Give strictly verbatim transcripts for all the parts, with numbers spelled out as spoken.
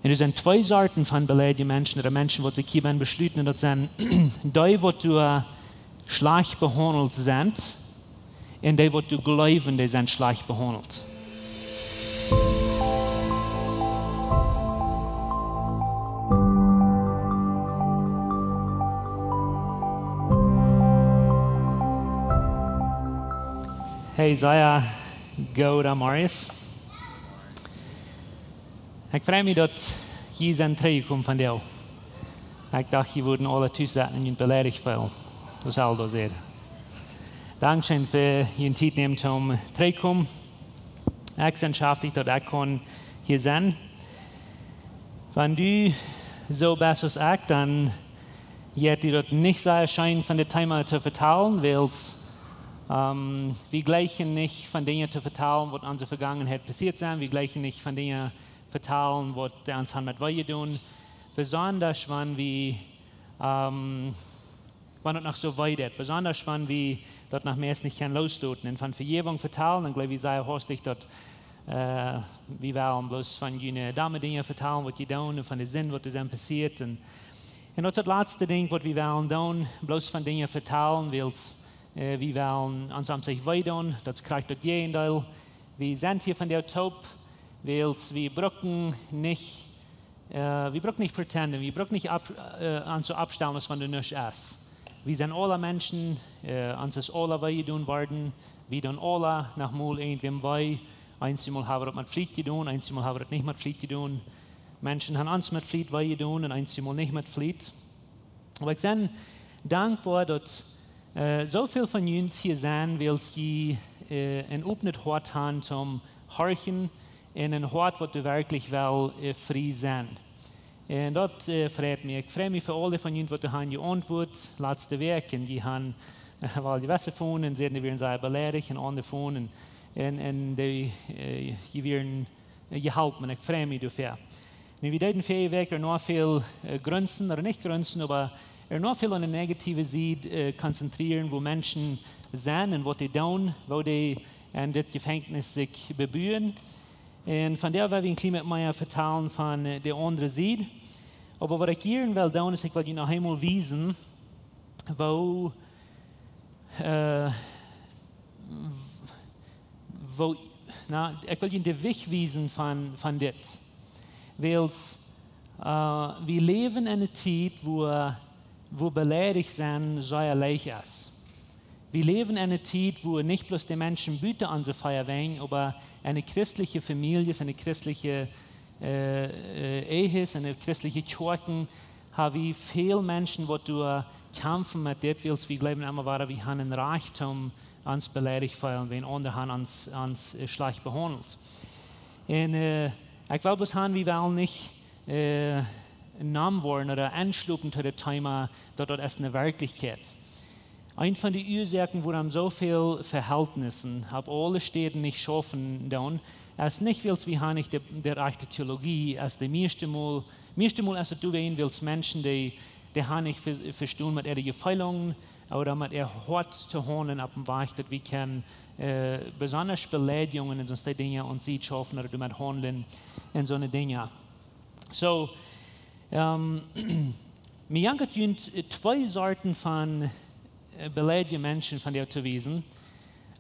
Un doa sent twee Sorten von beleidige Menschen, ooda Menschen, waut sikj hia beschluten, un daut sent dee, waut doa schlajcht behaundelt sent, un dee, waut doa jleewen, dee sent schlajcht behaundelt. Hey, sea goot, Marius. Ekj frei mie, daut jie sent trigjjekomen vondoag. Ekj docht, jie wudden aula tus setten un junt beleidicht feelen. Daut es aul doa sea. Dankscheen fa june Tiet nämen toom trigjkomen. Ekj sie schaftich, daut ekj kunn hia sennen. Wan du soo best aus ekj, dan jeit die daut nich sea scheen, von dit Thema to vetalen, wiels, ähm, wie jleichen nich von Dinja to vetalen, waut en onse Vegangenheit passieet sent. Wie jleichen nich von Dinja vetalen, waut ons han met wee jedonen. Besondasch wan wie, ähm, wan daut noch soo wiet es. Besondasch wan wie daut noch meist nich kjennen loosloten. Un von Vejäwunk vetalen, dan jleew wie sea hastich daut, äh, wie wellen bloos von june domme Dinja vetalen, waut jie doonen, un von de Sind, waut doa sent passieet. Un, un daut es daut latste Dinkj, waut wie wellen doonen, bloos von Dinja vetalen, wiels, äh, wie wellen ons aun sikj wee doonen, daut es krakjt daut Jäajendeel. Wie sent hia vondoag toop, wiels wie brucken nich, äh, wie brucken nich pretenden, wie brucken nich opp-, äh, ons soo oppstalen, aus wan doa nuscht es. Wie sent aula Menschen, äh, ons es aula wee jedonen worden, wie doonen aula noch mol irjentwäm wee. Eenjemol hab wie daut met Fliet jedonen, eenjemol hab wie daut nich met Fliet jedonen. Menschen han ons met Fliet wee jedonen un eenjemol nich met Fliet. Oba ekj sie dankboa, daut, äh, soo väl von junt hia sent, wiels jie, äh, een opnet Hoat han toom horchen un een Hoat, waut doa werkjlich well, äh, frie sennen. Un daut, äh, freit mie. Ekj frei mie fa aule von junt, waut doa han jeauntwuat latste Wäakj. Un jie han, äh, wal jewesse von, un säden, dee wieren sea beleidicht, un aundre von, un, un, un dee, äh, jie wieren, äh, jeholpen. Ekj frei mie doafäa. Nu, wie deeden väaje Wäakj ea noch väl, äh, grunzen, ooda nich grunzen, oba ea noch väl aun de negative Sied, äh, konzentrieren, woo Menschen sent un waut dee doonen, woo dee en dit Jefenkjnis sikj bebuen. Un vondoag well wie een kjlien bät mea vetalen von, äh, de aundre Sied. Oba waut ekj hia well doonen, es, ekj well junt noch eemol wiesen, woo, äh, w-, woo, na, ekj well junt de Wajch wiesen von, von dit. Wiels, äh, wie läwen en eene Tiet, wua, wua beleidicht sennen sea leicht es. Wie läwen en eene Tiet, wua nich bloos de Menschen buten onse vea Wenj, oba en de christelje Famieljes, en de christelje, äh, äh, Ehes, en de christelje Kjoakjen, ha wie väl Menschen, waut doa kjamfen met dit, wiels wie jleewen emma wada, wie han een Rajcht toom ons beleidicht feelen, wan aundre han ons, ons, äh, schlajcht behaundelt. Un, äh, ekj well bloos han, wie wellen nich, äh, naum woaren ooda enschlopen to dit Thema, daut daut es eene Werkjlichkjeit. Eent von de Uasoaken, wuarom soo väl Vehältnissen opp aule Städen nich schaufen doonen, es nich, wiels wie han nich de, de rajchte Theologie, es de mieeschte Mol, mieeschte Mol es et doawäajen, wiels Menschen, dee, dee han nich ve-, vestonen met äare Jefeelungen ooda met äa Hoat to haundlen opp een Wajch, daut wie kjennen, äh, besondasch Beleidigungen un soone Dinja aun Sied schaufen ooda doamet haundlen un soone Dinja. Soo, ähm, mie jankat junt, äh, twee Sorten von, äh, beleidige Menschen vondoag to wiesen,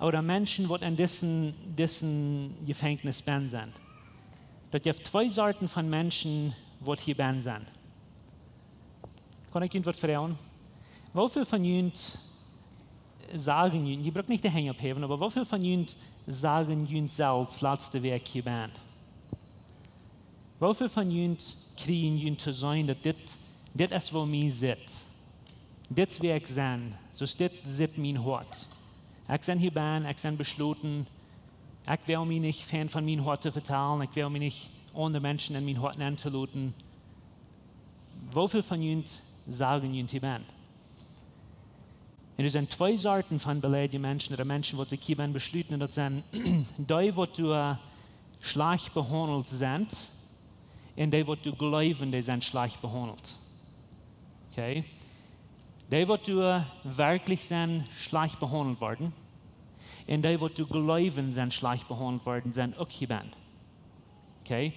ooda Menschen, waut en disen, disen Jefenkjnis benn sent. Daut jeft twee Sorten von Menschen, waut hia benn sent. Kaun ekj junt waut froagen? Woo väl von junt sajen junt, jie brucken nich de Henj opphäwen, oba woo väl von junt sajen junt selfst latste Wäakj hia benn? Woo väl von junt kjrieen junt to seenen, daut dit, dit es, woo mie sitt? Dit es, wäa ekj sie. Soo dit sitt mien Hoat. Ekj sie hia benn, ekj sie beschloten. Ekj well mie nich fein von mien Hoat to vetalen. Ekj well mie nich aundre Menschen en mien Hoat nenn to loten. Woo väl von junt sajen junt hia benn? Un doa sent twee Sorten von beleidige Menschen, ooda Menschen, waut sikj hia benn beschluten, un daut sent dee, waut doa schlajcht behaundelt sent, un dee, waut doa jleewen, dee sent schlajcht behaundelt. Okay? Dee, waut doa werkjlich sent schlajcht behaundelt worden, un dee, waut doa jleewen, sent schlajcht behaundelt worden, sent uk hia benn. Okay?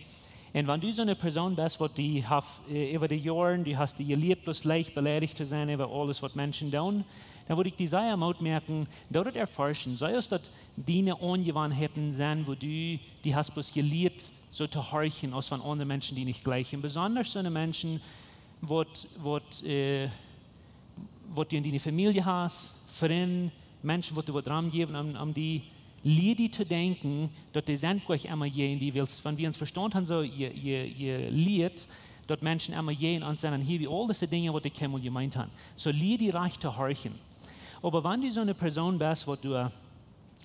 Un wan du soone Persoon best, waut die haft, äh, äwa de Joaren, du hast die jelieet, bloos leicht beleidicht to sennen äwa aules, waut Menschen doonen, dan wudd ekj die sea Moot moaken, daut daut erforschen, soo aus daut diene Aunjewanheiten sent, wua du die hast bloos jelieet, soo to horchen, aus wan aundre Menschen die nich jleichen. Besondasch soone Menschen, waut, waut, äh, waut du en diene Famielje hast, Frind, Menschen, waut die waut Rum jäwen om, om die, lia die to denkjen, daut dee sent goanich emma jäajen die, wiels, wan wie ons Vestaunt han, soo, je, je, jelieet, daut Menschen emma jäajen ons sent, un hia wie aul dise Dinja, waut dee kjeenmol jemeent han. Soo lia die rajcht to horchen. Oba wan du soone Persoon best, waut du,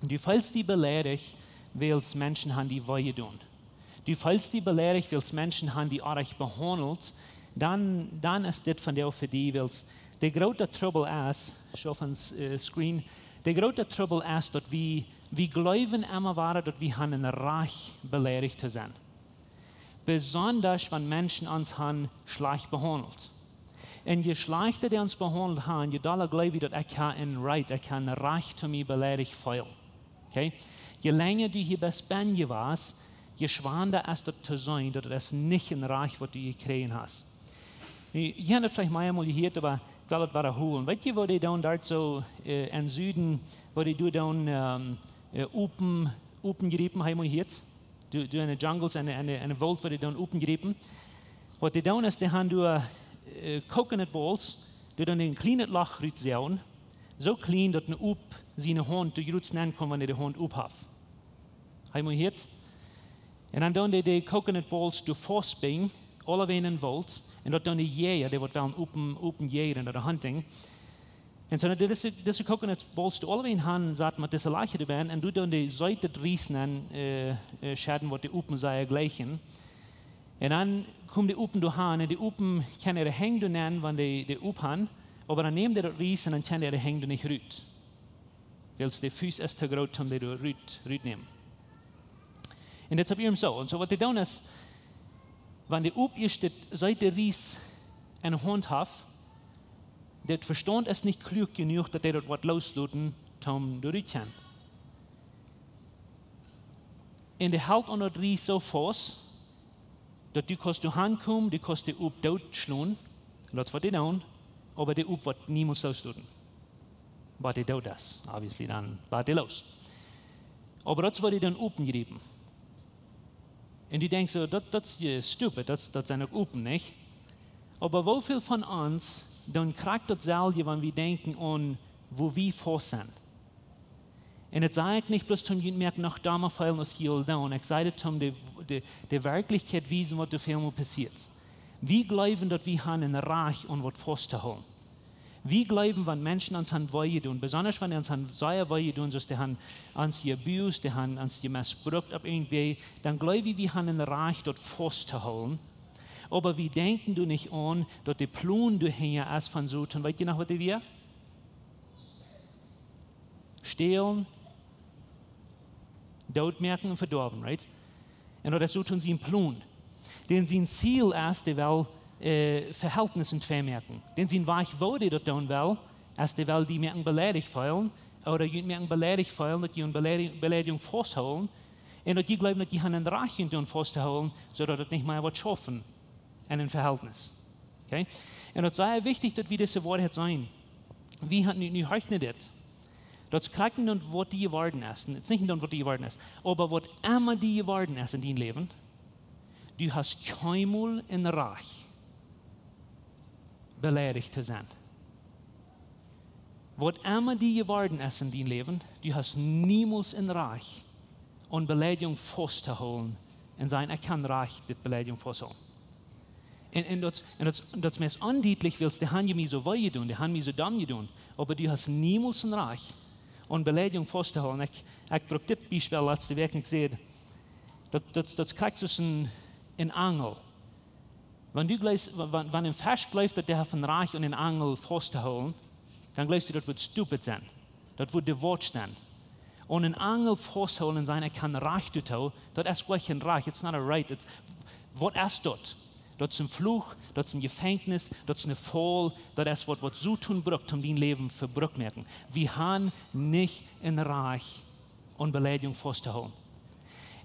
du feelst die beleidicht, wiels Menschen han die wee jedonen. Du feelst die beleidicht, wiels Menschen han die oajch behaundelt, dan, dan es dit vondoag fa die, wiels de groote Trubbel es, ekj schau opp ons, äh, screen, de groote Trubbel es, daut wie, wie jleewen emma wada, daut wie han een Rajcht beleidicht to sennen. Besondasch, wan Menschen ons han schlajcht behaundelt. Un je schlajchta dee ons behaundelt han, je dolla jleew wie, daut ekj ha een right, ekj ha een Rajcht to mie beleidicht feelen. Okay? Je lenja du hia best benn jewast, je schwanda es daut to seenen, daut daut es nich een Rajcht, waut du jekjräajen hast. Nu, jie han daut veleicht mol jehieet, oba ekj well daut wada holen. Weet jie, woo dee doonen doa soo, äh, em Suden, woo dee doonen, ähm, äh, Upen, Upen jriepen, ha jie mol jehieet? Doa, doa en de Jungles, en de, en de, en de Woolt, woo dee doonen Upen jriepen. Waut dee doonen es, dee han doa, äh, coconut balls, dee doonen een kjlienet Loch rutsoagen, soo kjlien, daut een Up siene Haunt doa jrods nenn kaun, wan dee de Haunt op haft. Ha jie mol jehieet? Un dan doonen dee de coconut balls doa faust binjen, aulawäajen em Woolt, un daut doonen de Jäaja, dee waut wellen Upen, Upen jäajen ooda hunting. Un soo, dise, dise coconut balls doa aulawäajen han, sat met dise Lajcha doabennen, un doa doonen dee seetet Ries nenn, äh, äh, schedden, waut de Upen sea jleichen. Un dan komen de Upen doa han, un de Upen kjennen äare Henj doa nenn, wan dee, dee Up han, oba dan nämen dee daut Ries un dan kjennen dee äare Henj doa nich rut. Wiels de Fust es too groot, om dee doa rut, rutnämen. Un dit es opp ieescht soo. Un soo waut dee doonen es, wan de Up ieescht dit seete Ries en de Haunt haft, daut Vestaunt es nich kluak jenuach, daut dee daut woat loosloten, toom doa rut kjennen. Un dee helt aun daut Ries soo faust, daut du kaust doa han komen, du kaust de Up doot schlonen, daut es waut dee doonen, oba de Up woat niemols loosloten. Bat dee doot es, obviously, dan bat dee loos. Oba daut es waut dee doonen, Upen jriepen. Un du denkjst soo, daut, daut es je stupid, daut, daut sent uk Upen, nich? Oba woo väl von ons doonen krakjt daut selwje, wan wie denkjen aun, woo wie faust sent? Un daut saj ekj nich bloos toom junt moaken noch domma feelen aus jie aul doonen. Ekj saj dit toom de, de, de Werkjlichkjeit wiesen, waut doa väl mol passieet. Wie jleewen, daut wie han een Rajcht aun waut faust to hoolen. Wie jleewen, wan Menschen ons han wee jedonen, besondasch wan dee ons han sea wee jedonen, soo aus dee han ons jeabused, dee han ons jemisbrukt opp irjentwoo, dan jleew wie, wie han een Rajcht, daut faust to hoolen. Oba wie denkjen doa nich aun, daut de Plon doahinja es von Soton. Weet jie noch, waut dee wia? Stälen, dootmoaken un vedoawen, right? Un daut es Soton sien Plon. Dän sien Ziel es, dee well, äh, Vehältnissen tweimoaken. Dän sien Wajch, woo dee daut doonen well, es, dee well die moaken beleidicht feelen, ooda junt moaken beleidicht feelen, daut jie eene Beleidi-, Beleidigung fausthoolen, un daut jie jleewen, daut jie han een Rajcht, junt doa faust to hoolen, soo daut et nich mea woat schaufen en een Vehältnis. Okay? Un daut es sea wichtich, daut wie dise Woarheit seenen. Wie han nu, nu horcht no dit. Daut es krakjt dan, waut die jeworden es. Un et es nich dan, waut die jeworden es. Oba waut emma die jeworden es en dien Läwen, du hast kjeenmol een Rajcht, beleidicht to sennen. Waut emma die jeworden es en dien Läwen, du hast niemols een Rajcht, eene Beleidigung faust to hoolen un sajen, ekj kaun rajcht dit Beleidigung fausthoolen. Un, un daut, un daut, daut es meist ondietlich, wiels dee han je mie soo wee jedonen, dee han mie soo domm jedonen, oba du hast niemols een Rajcht, eene Beleidigung faust to hoolen. Ekj, ekj bruak dit Biespel latste Wäakj, ekj säd, daut, daut, daut krakjt soo aus een, een Angel. Wan du jleefst, wa-, wan, wan een Fesch jleeft, daut dee haft een Rajcht aun een Angel faust to hoolen, dan jleefst du, daut wudd stupid sennen. Daut wudd dee Waut sennen. Aun een Angel fausthoolen un sajen, ekj kaun rajcht doatoo, daut es goa kjeen Rajcht, it's not a right, it's, waut es daut? Daut es een Fluch, daut es een Jefenkjnis, daut es een Faul, daut es waut, waut Soton brukt, om dien Läwen vebrukt moaken. Wie han nich een Rajcht, eene Beleidigung faust to hoolen.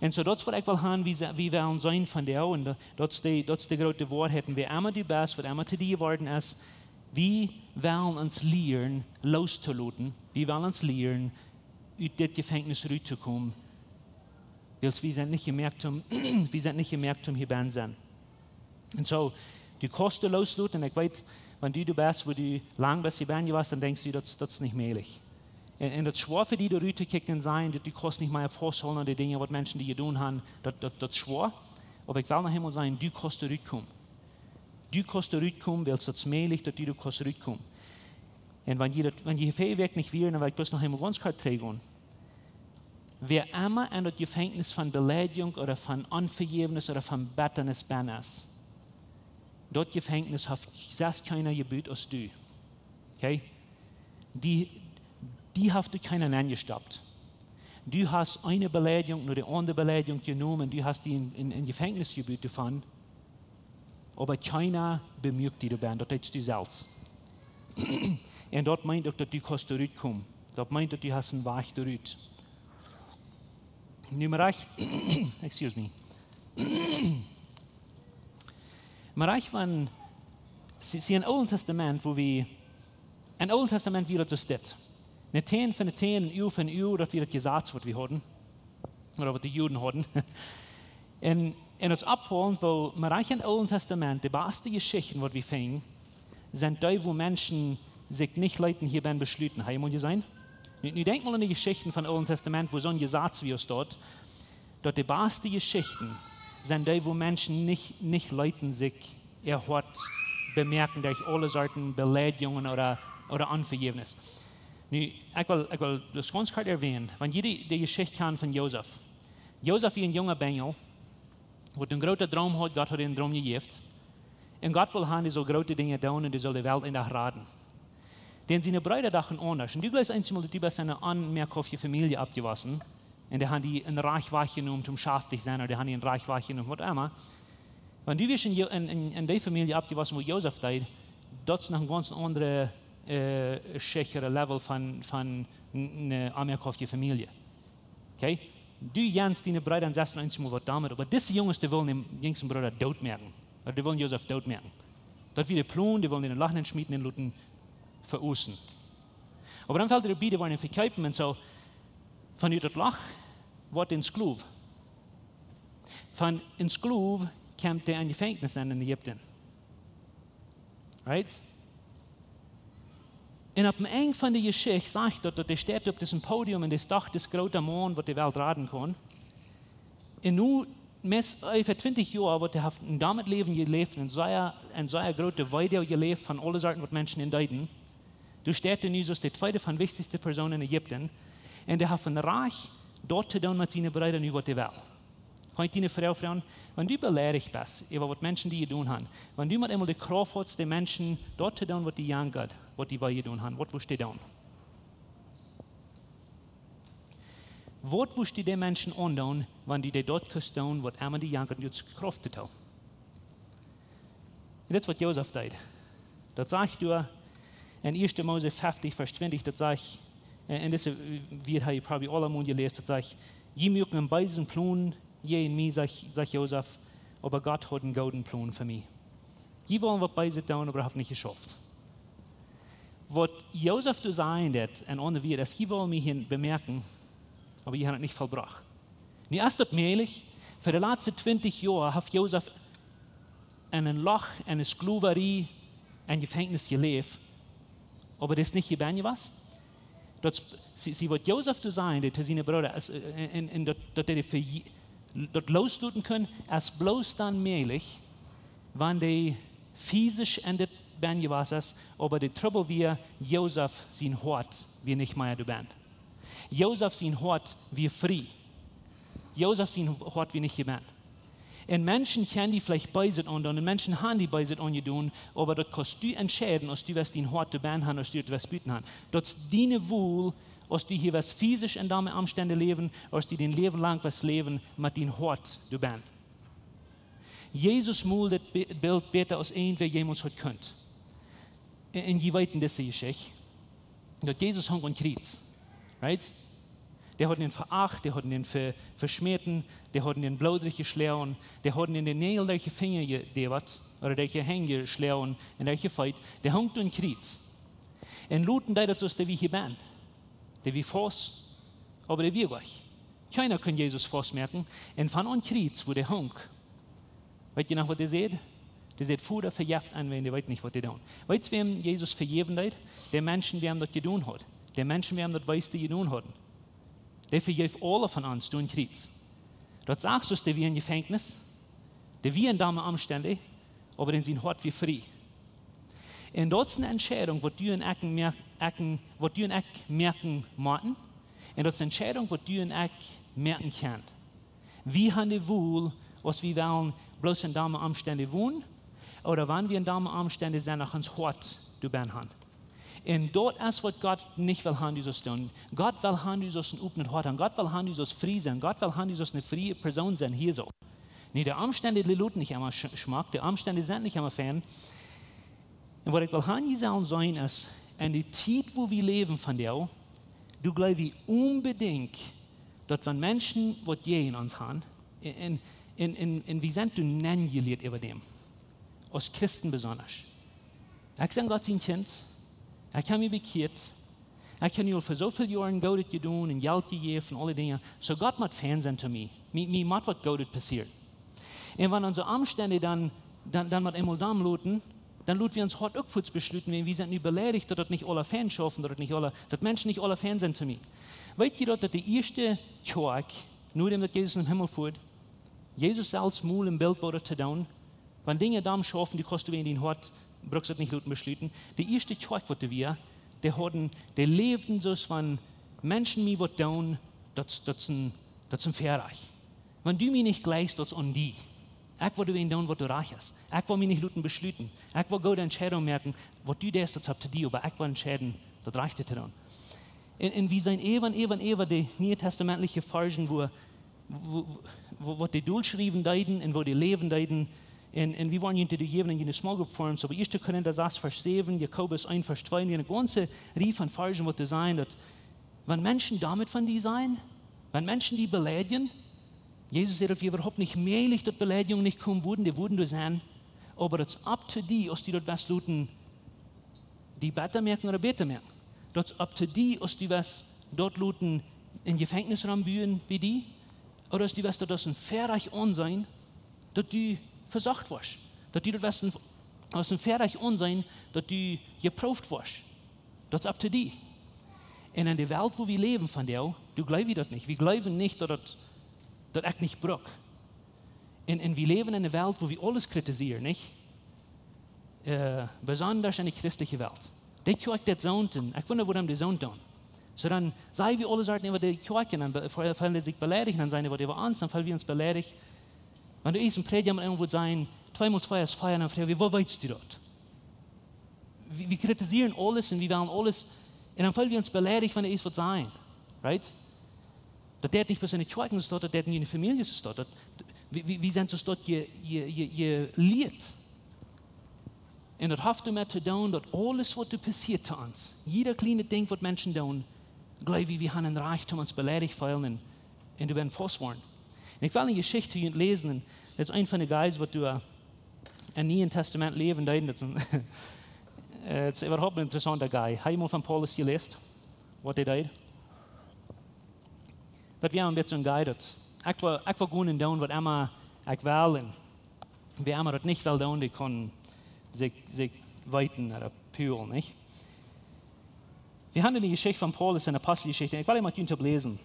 Un soo daut es waut ekj well han, wie, wie wellen seenen von die, un daut es de, daut es de groote Woarheit. Un wäa emma du best, waut emma to die jeworden es, wie wellen ons lieren loos to loten. Wie wellen ons lieren ut dit Jefenkjnis rut to komen. Wiels wie sent nich jemoakt om, wie sent nich jemoakt om hia bennen sennen. Un soo, du kaust doa loos loten, un ekj weet, wan du doa best, wua du lang best hia bennen jewast, dan denkjst du, daut, daut es nich mäajlich. Un, un daut es schwoa fa die doa rut to kjikjen un sajen, daut du kaust nich mea fausthoolen aun de Dinja, waut Menschen die jedonen haben, daut, daut, daut es schwoa. Oba ekj well noch eemol sajen, du kaust doa rut komen. Du kaust doa rut komen, wiels daut es mäajlich, daut du doa kaust rut komen. Un wan jie daut, wan jie väaje Wäakj nich wieren, dan well ekj bloos noch eemol gaunz kort trigjgonen. Wäa emma en daut Jefenkjnis von Beleidigung ooda von Onvejäwnis ooda von Bettanis bennen es, daut Jefenkjnis haft sest kjeena jebut aus du. Okay? Die, die haft doa kjeena nenjestoppt. Du hast eene Beleidigung no de aundre Beleidigung jenomen, du hast die en, en, en Jefenkjnis jebut doavon, oba kjeena bemoakt die doabennen, daut deedst du selfst. Un daut meent uk, daut du kaust doa rut komen. Daut meent, daut du hast een Wajch doa rut. Nu, mau rajcht, excuse me. Mau rajcht, wan, see, see, em Oolen Testament, wua wie, em Oolen Testament wia daut soo, daut, ne Tan fa ne Tan, een Ua fa een Ua, daut wia daut Jesaz, waut wie hauden, ooda waut de Juden hauden. Un, un daut es oppfaulent, woo mau rajcht em Oolen Testament de baste Jeschichten, waut wie finjen, sent dee, wua Menschen sikj nich leeten hia bennen beschluten. Hab jie mol jeseenen? Nu, nu denkj mol aun de Jeschichten von Oolen Testament, wua soon Jesaz wia aus daut, daut de baste Jeschichten sent dee, wua Menschen nich, nich leeten sikj äa Hoat bemoaken derch aule Sorten Beleidigungen ooda, ooda Onvejäwnis. Nu, ekj well, ekj well daut gaunz kort erwänen, wan jie de, de Jeschicht kjanen von Josef. Josef wia een junga Benjel, waut een groota Droom haud, Gott haud am een Droom jejäft. Un Gott wull han, dee sull groote Dinja doonen un dee sull de Welt een Dach raden. Dan siene Breeda dochten aundasch. Un du jleefst eensjemol, daut du best en eene aunmoakhoftje Famielje oppjewossen. Un dee haben die een Rajcht wajchjenomen, om schaftich sennen, ooda dee haben die een Rajcht wajchjenomen, waut emma. Wan du wieescht en, en, en, en dee Famielje oppjewossen, wua Josef deed, daut es noch een gaunz aundre, äh, schichtere Level von, von eene aunmoakhoftje Famielje. Okay? Du janst diene Breeda un sajchst eensjemol waut doamet, oba dise Junges, dee wullen dän jinjsten Brooda dootmoaken. Ooda dee wullen Josef dootmoaken. Daut wia de Plon, dee wullen dän en een Loch nenschmieten un loten veossen. Oba dan felt hee doabie, dee woaren am vekjeepen un soo. Von ut daut Loch woat een Sklow. Von een Sklow kjemt hee en Jefenkjnis en, en Ägipten. Right? Un opp daut Enj von de Jeschicht sajcht daut, daut hee steit opp disen Podium un hee es doch dis groota Maun, waut de Welt raden kaun. Un nu, meist onjefäa twintich Joa, waut hee haft en daut Läwen jeläft, en sea, en sea groote Weedoag jeläft von aule Sorten, waut Menschen am deeden. Doa steit hee nu soo aus de tweede von wichtichste Persoon en Ägipten. Un hee haft een Rajcht, daut to doonen met siene Breeda nu, waut hee well. Kaun ekj die eene Froag froagen? Wan du beleidicht best äwa waut Menschen die jedonen haben, wan du met eemol de Krauft hast, de Menschen daut to doonen, waut die jankat, waut die wee jedonen haben, waut wurscht du doonen? Waut wurscht du de Menschen aundoonen, wan du dee daut kust doonen, waut emma die jankat, du hast Krauft to doonen? Un dit es waut Josef deed. Daut sajcht doa en ieeschte Mose feftig, Varsch twintich, daut sajcht, un, un dise, äh, wieet hab jie probably aula mol jeläst, daut sajcht: "Jie muaken een beesen Plon jäajen mie", sajcht, sajcht Josef, "oba Gott haud een gooden Plon fa mie." Jie wullen waut Beeset doonen, oba haft nich jeschauft. Waut Josef doa sajen deed, en aundre Wieed, es: "Jie wullen mie hia bemoaken, oba jie haben daut nich vollbrocht." Nu es daut mäajlich, fa de latste twintich Joa haft Josef en een Loch, en eene Sklowarie, en Jefenkjnis jeläft, oba dee es nich jebenn jewast. Daut, see, see, waut Josef doa sajen deed to siene Breeda, es, äh, un, un daut, daut hee fa je-, daut loosloten kunn, es bloos dan mäajlich, wan hee fisisch en dit benn jewast es, oba de Trubbel wia, Josef sien Hoat wia nich mea doabenn. Josef sien Hoat wia frie. Josef sien Hoat wia nich jebenn. Un Menschen kjennen die veleicht Beeset aundoonen, un Menschen haben die Beeset aunjedonen, oba daut kaust du entscheiden, aus du west dien Hoat doabenn haben, aus du daut west buten haben. Daut es diene Wol, aus du hia west fisisch en daut Omstend läwen, aus du dien Läwen lang west läwen met dien Hoat doabenn. Jesus molt dit Bi-, Bilt bäta aus irjentwäa jemols haud kunt. Un, un jie weeten dise Jeschicht, daut Jesus hunk aum Kjriez, right? Dee hauden am veacht, dee hauden am ve-, veschmäten, dee hauden am bloodrich jeschloagen, dee hauden am de Näajel derch de Finja jedoawen, ooda derch de Henj jeschloagen un derch de Feet. Dee hunk aum Kjriez. Un loten deed daut soo aus dee wia hia bennen. Dee wia faust, oba dee wia wajch. Kjeena kunn Jesus faust moaken. Un von aum Kjriez, wua dee hunk, weet jie noch, waut dee säd? Dee säd: "Voda, vejeft an, wiels dee weeten nich, waut dee doonen." Weetst, wäm Jesus vejäwen deed? De Menschen, wäm daut jedonen haud. De Menschen, wäm daut wees, dee jedonen hauden. Dee vejeef aule von ons doa aum Kjriez. Daut sach soo aus dee wia em Jefenkjnis, dee wia en domme Omstend, oba en sien Hoat wia frie. Un daut es eene Entscheidunk, waut du un ekj moak-, ekj, waut du un ekj moaken motten. Un daut es eene Entscheidunk, waut du un ekj moaken kjennen. Wie haben de Wol, aus wie wellen bloos en domme Omstend wonen, ooda wan wie en domme Omstend sent, noch ons Hoat doabie haben. Un daut es, waut Gott nich well haben, du saust doonen. Gott well haben, du saust een opnet Hoat haben. Gott well haben, du saust frie sennen. Gott well haben, du saust eene frie Persoon sennen, hia soo. Nu, de Omstend, dee loten nich emma sch-, schmock, de Omstend sent nich emma fein. Un waut ekj well haben, jie sellen seenen, es, en de Tiet, wua wie läwen vondoag, doa jleew wie onbedinjt, daut wan Menschen waut jäajen ons haben, un, un, un, un, un wie sent doa nenjelieet äwa däm, aus Christen besonda. Ekj sie Gott sien Kjint, ekj hab mie bekjieet, ekj hab nu aul fa soo väl Joaren Goodet jedonen un Jelt jejäft un aule Dinja. Soo Gott mott fein sennen to mie. Mie, mie mott waut Goodet passieren. Un wan onse Omstend dan, dan, dan met eemol domm loten, dan lot wie ons Hoat uk fuaz beschluten, wan wie sent nu beleidicht, daut daut nich aula fein schaufen, daut daut nich aula, daut Menschen nich aula fein sent to mie. Weet jie daut, daut de ieeschte Kjoakj, nodäm daut Jesus em Himmel foat, Jesus selfst mol em Bilt wort to doonen, wan Dinja domm schaufen, dee kaust du en dien Hoat, brukst daut nich loten beschluten. De ieeschte Kjoakj, waut doa wia, dee hauden, dee läwden soo aus wan Menschen mie waut doonen, daut, daut es een, daut es een Verrajcht. Wan du mie nich jlikjst, daut es aun die. Ekj woa doawäajen doonen, waut doa rajcht es. Ekj woa mie nich loten beschluten. Ekj woa goode Entscheidungen moaken. Waut du deist, daut es up to die, oba ekj woa entscheiden, daut Rajchte to doonen. Un, un wie seenen äwa un äwa un äwa de niee-testamentliche Varschen, wua, wua, wua, waut dee dolschriewen deeden un woo dee läwen deeden. Un, un wie woaren junt dee jäwen en june small group forums, oba ieeschte Korinta sas Varsch säwen, Jakobus eent Varsch twee, un eene gaunze Rieej von Varschen, waut doa sajen, daut wan Menschen domm von die sent, wan Menschen die beleidigen, Jesus säd, daut wia äwahaupt nich mäajlich, daut Beleidigungen nich komen wudden, dee wudden doa sennen, oba daut es up to die, aus du daut west loten die bäta moaken ooda bäta moaken. Daut es up to die, aus du west daut loten em Jefenkjnis rombuagen bie die, ooda aus du west daut aus een Verrajcht aunseenen, daut du vesocht woascht. Daut du daut west een, aus een Verrajcht aunseenen, daut du jeprooft woascht. Daut es up to die. Un en de Welt, wua wie läwen vondoag, doa jleew wie daut nich. Wie jleewen nich, daut, daut, daut ekj nich bruk. Un, un wie läwen en eene Welt, wua wie aules kritisieren, nich? Äh, besonda en de christliche Welt. Dee Kjoakj deit soont, ekj wunda, wuarom dee soont doonen. Soo dan sajen wie aule Sachen äwa de Kjoakj, dan be-, fe-, feelen dee sikj beleidicht, dan sajen dee waut äwa ons, dan feelen wie ons beleidicht. Wan du ieescht een Prädja met eemol wudst sajen, twee mol twee es vea, dan froag wie: "Woo weetst du daut?" Wie, wie kritisieren aules un wie wellen aules. Un dan feelen wie ons beleidicht, wan dee ieescht waut sajen. Right? Daut deit nich bloos en de Kjoakj soo, daut deit en de Famieljes soo. Daut, wie, wie, wie sent soo je, je, je, jelieet. Un daut haft doamet to doonen, daut aules, waut doa passieet to ons, jieda kjliena Dinkj, waut Menschen doonen, jleew wie, wie haben een Rajcht, om ons beleidicht feelen un, un doa bie faust woaren. Un ekj well eene Jeschicht hia läsen, un daut es een von de Guys, waut doa em Nieen Tastament läwen deeden. Daut es een, äh, daut es äwahaupt een interessaunta Guy. Hab jie mol von Paulus jeläst, waut hee deed? Daut wia een bät soon Guy, daut: "Ekj woa, ekj woa gonen doonen, waut emma ekj well, un wäa emma daut nich well doonen, dee kaun sikj, sikj wieten ooda pulen," nich? Wie haben de Jeschicht von Paulus en Aposteljeschicht, un ekj well mol junt daut läsen.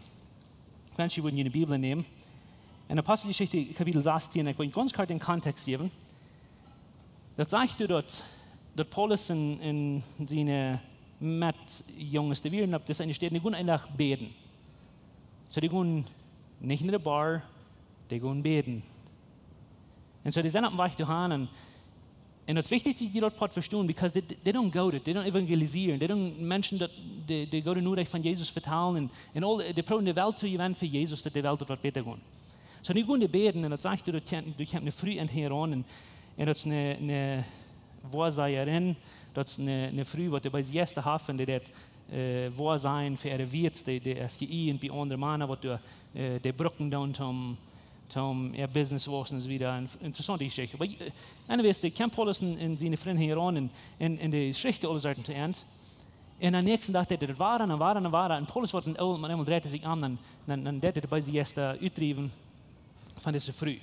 Ekj wensch, jie wudden june Bibel nämen. En Aposteljeschicht, Kapitel sastieen, ekj well gaunz kort dän Kontext jäwen. Daut sajcht doa, daut, daut Paulus un, un siene Metjunges, dee wieren opp dise eene Städ, dee gingen eenen Dach bäden. Soo, dee gingen nich no de Bar, dee gingen bäden. Un soo, dee sent oppem Wajch doahan. Un, un daut es wichtich, daut jie daut Poat vestonen, because dee, dee doonen Goodet, dee doonen evangelisieren, dee doonen Menschen daut, dee, dee goode Norecht von Jesus vetalen un, un aul, dee proowen de Welt to jewennen fa Jesus, daut de Welt daut woat bäta gonen. Soo, nu gonen dee bäden un daut sajcht doa, daut kjemt, doa kjemt eene Fru enn hinjaraun un, un daut es eene, eene Woasajerin, daut es eene, eene Fru, waut de beese Jeista haft un dee deit äh, woa sennen fa äare Wieets, dee, dee es jeeent bie aundre Mana, waut doa, äh, dee brucken doonen toom, toom äa Business wausen un soo wieda. Een interessante Jeschicht. Oba, äh, anyways, dee kjeem Paulus un, un siene Frind hinjaraun un, un, un dee schrichten aule Sorten to an. Un aum näakjsten Dach deed hee daut wada un wada un wada. Un Paulus wort een oolt Maun, eemol dreid hee sikj om, dan, dan, dan deed hee de beese Jeista utdriewen von dise Fru.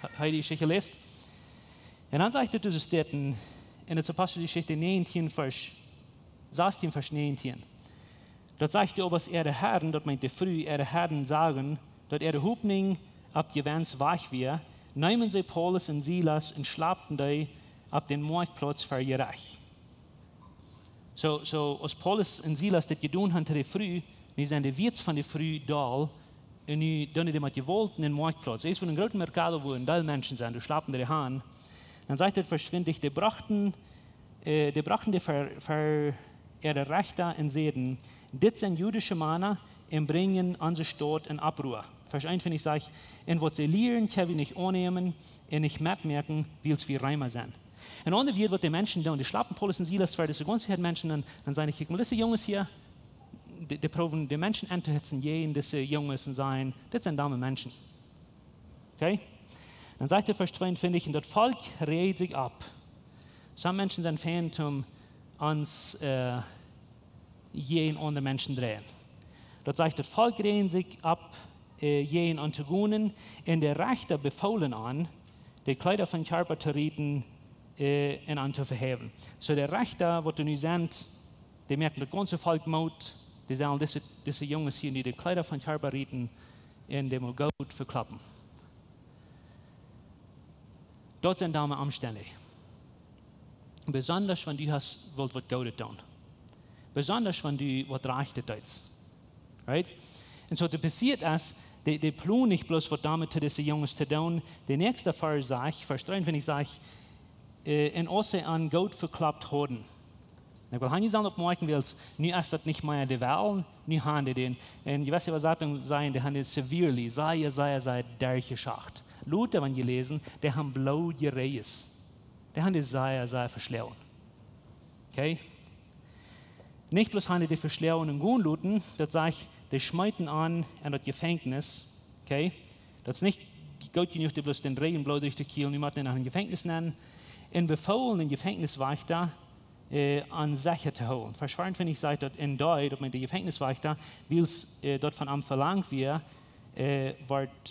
Ha-, hab jie dee Jeschicht jeläsen? Un dan sajcht hee to de Städen, en de Aposteljeschicht näajentieen, Varsch sastieen, Varsch näajentieen. Daut sajcht hee: Oba aus äare Harn, daut meent de Fru, äare Harn sagen, daut äare Hopninj opp Jewenn wajch wia, neemen see Paulus un Silas un schlepten dee opp dän Moakjtplauz ver Jerecht. Soo, soo, aus Paulus un Silas dit jedonen hauden to de Fru, nu sent de Wieets von de Fru doll, un nu doonen dee met Jewault en dän Moakjtplauz. Daut es wua een groota mercado, wua een Deel Menschen sent, doa schleppen dee han. Dan sajcht hee, Varsch twintich: Dee brochten, äh, dee brochten dee ver, ver äare Rechta un säden: Dit sent jüdische Mana un brinjen onse Staut en Opprua. Varsch eenuntwintich sajcht: Un waut see lieren, kjenn wie nich aunnämen un nich metmoaken, wiels wie Reema sent. En aundre Wieed, waut de Menschen doonen, dee schleppen Paulus un Silas ver dise gaunze Häad Menschen, dan, dan sajen dee: Kjikj mol, dise Junges hia, dee, dee proowen de Menschen auntohitzen, jäajen dise Junges, un sajen: Dit sent domme Menschen. Okay? Dan sajcht hee, Varsch tweeuntwintich: Un daut Volkj räajt sikj opp. Some Menschen sent fein toom ons, äh, jäajen aundre Menschen dreien. Daut sajcht: Daut Volkj räajt sikj opp, äh, jäajen an to gonen, un de Rechta befoolen an, de Kjleeda vom Kjarpa to rieten, äh, un an to vehäwen. Soo de Rechta, waut doa nu sent, dee moaken daut gaunze Volkj Moot, dee sellen dise, dise Junges hia nu de Kjleeda vom Kjarpa rieten un dee mol goot vekloppen. Daut sent domme Omstend. Besonda wan du hast wult waut Goodet doonen. Besonda wan du waut Rajchtet deetst. Right? Un soo waut passieet es, dee, dee plonen nich bloos waut doamet to dise Junges to doonen. De näakjste Varsch sajcht, Varsch dreeuntwintich sajcht, äh, un aus see an goot vekloppt hauden. Un ekj well hia nich sajen, oppmoakjen, wiels nu es daut nich mea de Wellen, nu han dee dän. Un jewesse Äwasatunk sajen, dee han dän severely, sea, sea, sea derchjeschoacht. Lota, wan jie läsen, dee han Bloot jereist. Dee han dän sea, sea veschlonen. Okay? Nich bloos han dee dän veschlonen un gonen loten, daut sajcht, dee schmeeten an en daut Jefenkjnis. Okay? Daut es nich goot jenuach, dee bloos dän Rigjen bloodrich to kjielen, nu mott dee no een Jefenkjnis nenn. Un befoolen dän Jefenkjniswajchta, äh, an secha to hoolen. Varsch veeauntwintich sajcht daut: Un dee, daut meent de Jefenkjniswajchta, wiels, äh, daut von am velangt wia, äh, wort,